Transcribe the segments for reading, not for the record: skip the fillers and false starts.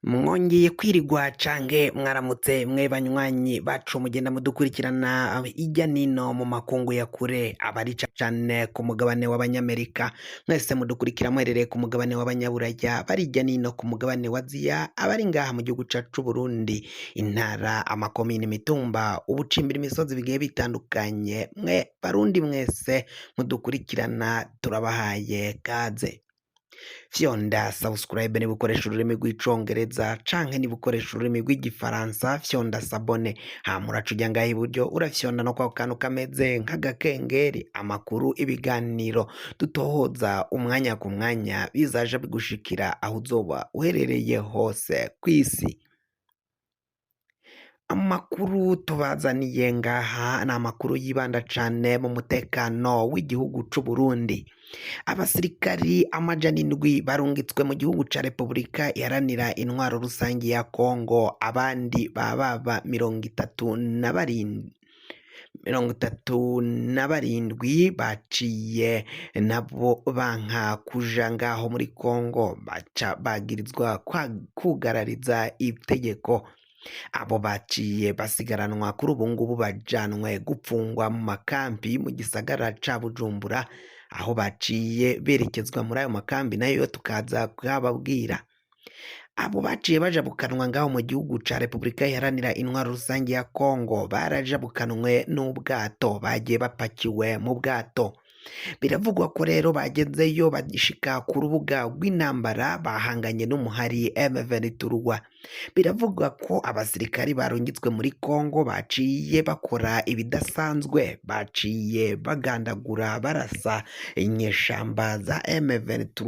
Mwongeye kwirigwa canke mwaramutse mwe banywanyi bacu mugenda mudukurikirana irya nino mu makungu ya kure, abari cane ku mugabane w'abanyamerika, mwese mudukurikira muherereye ku mugabane w'abanyaburaya, bari irya nino ku mugabane wa Aziya, abari ngaha mu gihugu cacu c'Uburundi, intara, amakomine, imitumba, ubucimbira imisozi bigiye bitandukanye, mwe barundi mwese mudukurikirana turabahaye kaze. Fyonda subscribe niba ukoresha ururimi rw'icongereza canke niba ukoresha ururimi rw'igifaransa fyonda s'abonner, hama uraca uja ngaha iburyo urafyonda no kwako kantu kameze nk'agakengeri, amakuru, ibiganiro dutohoza umwanya ku mwanya bizaja bigushikira aho uzoba uherereye hose kw'isi. Amakuru tubazaniye ngaha ni amakuru yibanda cane mu mutekano w'igihugu c'Uburundi. Abasirikari 700 barungitswe mu gihugu ca Repubulika Iharanira Intwaro Rusangi ya Kongo, abandi bababa 37 baciye nabo banka kuja ngaho muri Kongo, baca bagirizwa kugarariza itegeko. Abo baciye basigaranwa kuri ubu ngubu bajanwe gupfungwa mu makambi mu gisagara ca Bujumbura, aho baciye berekezwa muri ayo makambi nayo tukaza kuhababwira. Abo baciye bajabukanwa ngaho mu gihugu ca Repubulika Iharanira Intwaro Rusangi ya Kongo barajabukanwe n'ubwato, bagiye bapakiwe mu bwato. Biravugwa ko rero bagezeyo bagishika ku rubuga rw'intambara bahanganye n'umuhari M23. Biravugwa ko abasirikari barungitswe muri Kongo baciye bakora ibidasanzwe, baciye bagandagura barasa inyeshamba za M23,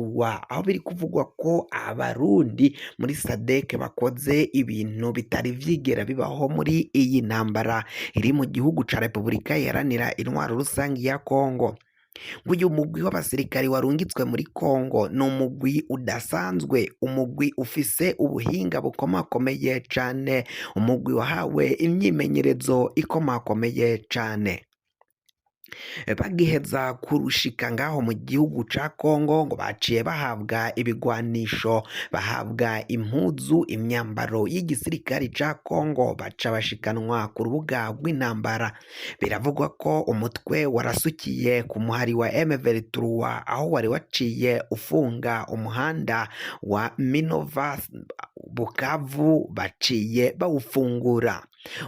aho biri kuvugwa ko abarundi muri SADC bakoze ibintu bitari vyigera bibaho muri iyi ntambara iri mu gihugu ca Repubulika Iharanira Intwaro Rusangi ya Kongo. Uyu mugwi w'abasirikari warungitswe muri Kongo ni umugwi udasanzwe, umugwi ufise ubuhinga bukomakomeye cane, umugwi wahawe imyimenyerezo ikomakomeye cane. Bagiheza kurushika ngaho mu gihugu ca Kongo ngo baciye bahabwa ibigwanisho, bahabwa impuzu, imyambaro y'igisirikari ca Kongo, baca bashikanwa ku rubuga rw'intambara. Biravugwa ko umutwe warasukiye ku muhari wa M23 aho wari waciye ufunga umuhanda wa Minova Bukavu, baciye bawufungura.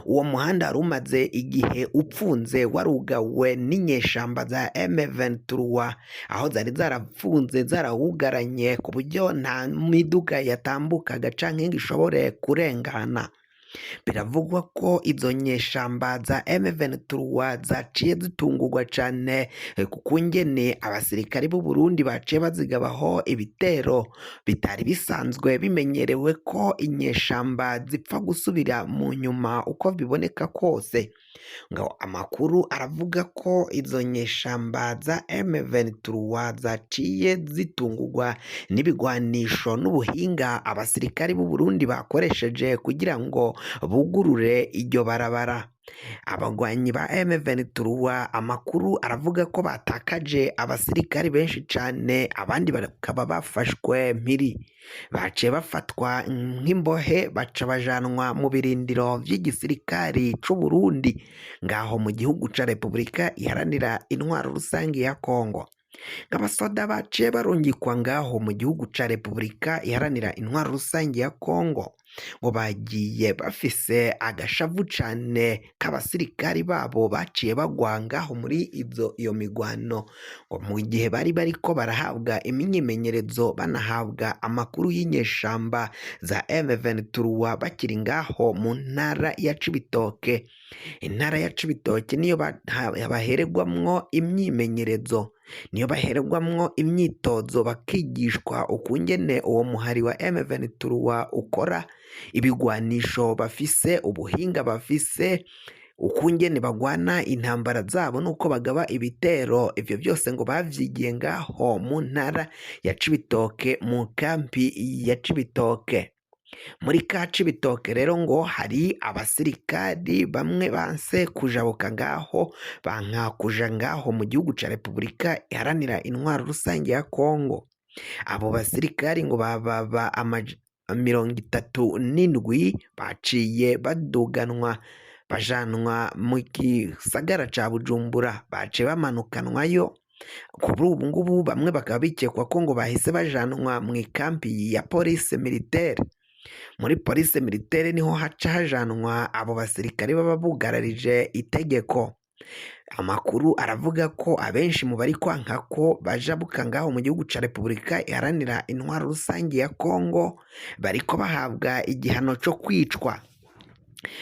Uwo muhanda wari umaze igihe upfunze warugawe n'inyeshamba za M23, aho zari zarapfunze zarawugaranye ku buryo nta miduga yatambukaga canke ngo ishobore kurengana. Biravugwa ko izo nyeshamba za M23 zaciye zitungurwa cane kukungene abasirikari b'u Burundi baciye bazigabaho ibitero bitari bisanzwe bimenyerewe ko inyeshamba zipfa gusubira mu nyuma uko biboneka kose. Ngo amakuru aravuga ko izo nyeshamba za M23 zaciye zitungurwa n'ibigwanisho n'ubuhinga abasirikari b'u Burundi bakoresheje kugira ngo bugurure iryo barabara. Abagwanyi ba M23 amakuru aravuga ko batakaje abasirikari benshi cane, abandi bakaba bafashwe mpiri. Baciye bafatwa nk'imbohe baca bajanwa mu birindiro vy'igisirikari c'Uburundi ngaho mu gihugu ca Repubulika Iharanira Intwaro Rusangi ya Kongo. Abasoda baciye barungikwa ngaho mu gihugu ca Repubulika Iharanira Intwaro Rusangi ya Kongo ngo bagiye bafise agashavu cane k'abasirikari babo baciye bagwa ngaho muri izo iyo migwano, ngo mu gihe bari bariko barahabwa imyimenyerezo banahabwa amakuru y'inyeshamba za M23 bakiri ngaho mu ntara ya Cibitoke. Intara ya Cibitoke niyo baheregwamwo imyimenyerezo, niyo baheregwamwo imyitozo bakigishwa ukungene uwo muhari wa M23 ukora, ibigwanisho bafise, ubuhinga bafise, ukungene bagwana intambara zabo nuko bagaba ibitero, ivyo vyose ngo bavyigiye ngaho mu ntara ya Cibitoke mu kampi ya Cibitoke. Muri ka Cibitoke rero ngo hari abasirikari bamwe banse kujabuka ngaho, banka kuja ngaho mu gihugu ca Repubulika Iharanira Intwaro Rusange ya Kongo. Abo basirikari ngo bababa 37 baciye baduganwa bajanwa mu gisagara ca Bujumbura, baciye bamanukanwayo. Kuri ubu ngubu bamwe bakaba bikekwa ko ngo bahise bajanwa mu ikampi ya police militaire. Muri police militaire niho haca hajanwa abo basirikare baba bugararije itegeko. Amakuru aravuga ko abenshi mu bari kwanka ko bajabuka ngaho mu gihugu ca Repubulika Iharanira Intwaro Rusangi ya Kongo bariko bahabwa igihano co kwicwa.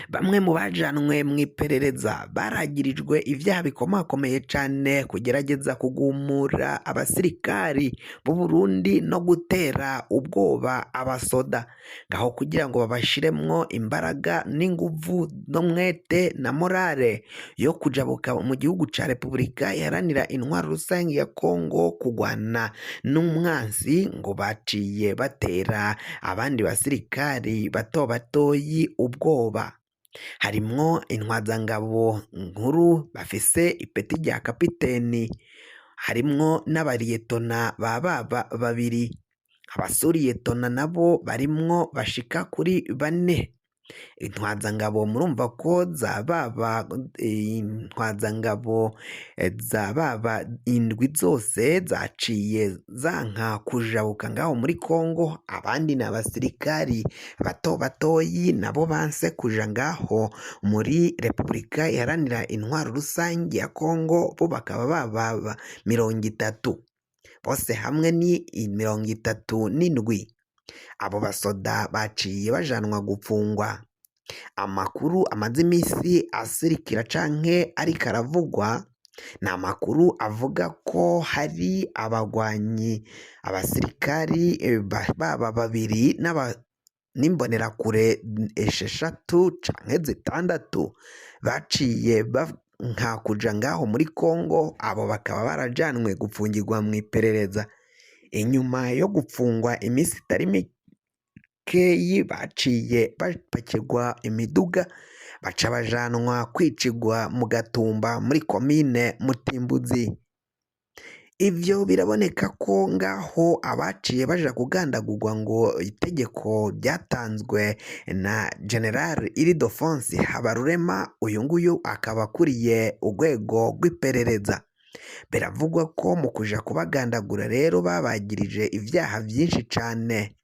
Bamwe mu bajanwe mu iperereza baragirijwe ivyaha bikomakomeye cane, kugerageza kugumura abasirikari b'u Burundi no gutera ubwoba abasoda, ngaho kugira ngo babashiremwo imbaraga n'inguvu n'umwete na morale yo kujabuka mu gihugu ca Repubulika Iharanira Intwaro Rusangi ya Kongo kugwana n'umwansi, ngo baciye batera abandi basirikari bato batoyi ubwoba. Harimwo intwazangabo nkuru bafise ipeti rya kapiteni, harimwo n'abariyetona ba baba babiri, abasuriyetona nabo barimwo bashika kuri bane. Intwazangabo murumva ko za baba intwazangabo za baba indwi zose zaciye zanka kujabuka ngaho muri Kongo, abandi ni abasirikari bato batoyi nabo banse kuja ngaho muri Repubulika Iharanira Intwaro Rusangi ya Kongo, bo bakaba baba 30, bose hamwe ni 37. Abo basoda baciye bajanwa gupfungwa. Amakuru amaze imisi asirikira canke ariko aravugwa ni amakuru avuga ko hari abagwanyi, abasirikari baba babiri n'imbonerakure esheshatu canke zitandatu baciye banka kuja ngaho muri Kongo, abo bakaba barajanwe gupfungirwa mw'iperereza. Inyuma yo gupfungwa imisi itari mikeyi baciye bapakirwa imiduga baca bajanwa kwicirwa mu Gatumba muri komine Mutimbuzi. Ivyo biraboneka ko ngaho abaciye baja kugandagurwa ngo itegeko ryatanzwe na General Ildefonse Habarurema, uyu nguyu akaba akuriye urwego rw'iperereza. Biravugwa ko mu kuja kubagandagura rero babagirije ivyaha vyinshi cane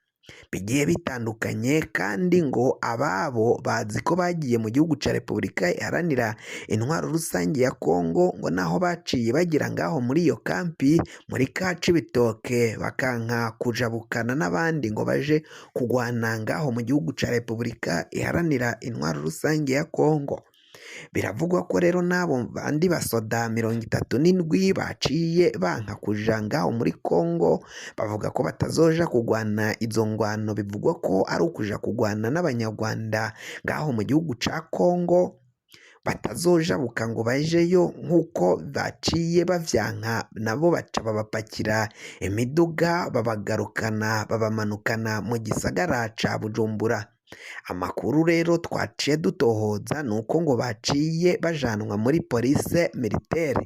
bigiye bitandukanye, kandi ngo ababo bazi ko bagiye mu gihugu ca Repubulika Iharanira Intwaro Rusangi ya Kongo, ngo naho baciye bagira ngaho muri iyo kampi muri ka Cibitoke bakanka kujabukana n'abandi ngo baje kugwana ngaho mu gihugu ca Repubulika Iharanira Intwaro Rusangi ya Kongo. Biravugwa ko rero n'abo bandi basoda 37 baciye banka kuja ngaho muri Kongo, bavuga ko batazoja kugwana izo ngwano, bivugwa ko ari ukuja kugwana n'abanyarwanda ngaho mu gihugu ca Kongo, batazojabuka ngo bajeyo nk'uko baciye bavyanka, nabo baca babapakira imiduga babagarukana babamanukana mu gisagara ca Bujumbura. Amakuru rero twaciye dutohoza ni uko ngo baciye bajanwa muri police militaire.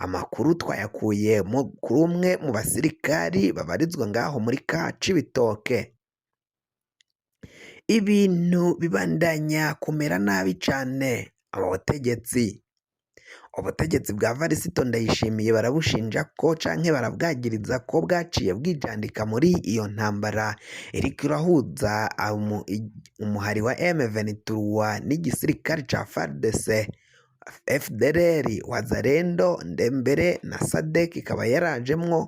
Amakuru twayakuye kuri umwe mu basirikari babarizwa ngaho muri ka Cibitoke. Ibintu bibandanya kumera nabi cane. Abo bategetsi, ubutegetsi bwa Varisito Ndayishimiye barabushinja ko canke barabwagiriza ko bwaciye bwijandika muri iyo ntambara iriko irahuza umuhari wa M23 n'igisirikare ca FARDC, FDLR, Wazalendo ndembere na SADC ikaba yarajemwo,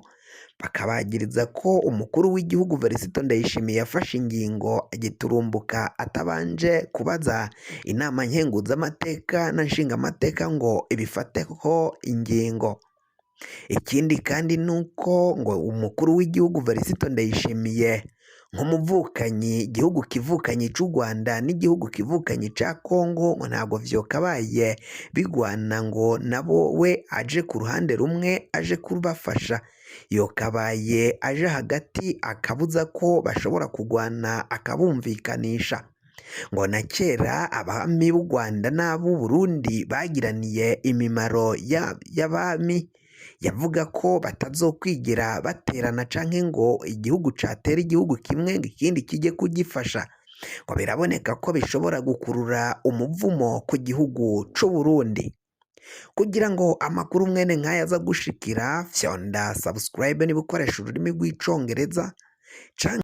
bakabagiriza ko umukuru w'igihugu Varisito Ndayishimiye yafashe ingingo giturumbuka atabanje kubaza inama nkenguzamateka na nshingamateka ngo ibifateho ingingo. Ikindi kandi nuko ngo umukuru w'igihugu Varisito Ndayishimiye nk'umuvukanyi, igihugu kivukanyi c'u Rwanda n'igihugu kivukanyi ca Kongo, ngo ntabwo vyokabaye bigwana ngo nabo we aje ku ruhande rumwe aje kubafasha, yokabaye aje hagati akabuza ko bashobora kugwana akabumvikanisha. Ngo na kera abami b'u Rwanda n'ab'u Burundi bagiraniye imimaro y'abami. Yavuga ko batazokwigira baterana canke ngo igihugu catera igihugu kimwe ngo ikindi kijye kugifasha, ngo biraboneka ko bishobora gukurura umuvumo ku gihugu c'Uburundi. Kugira ngo amakuru mwene nk'aya aza gushikira, fyonda subscribe niba ukoresha ururimi rw'Icongereza canke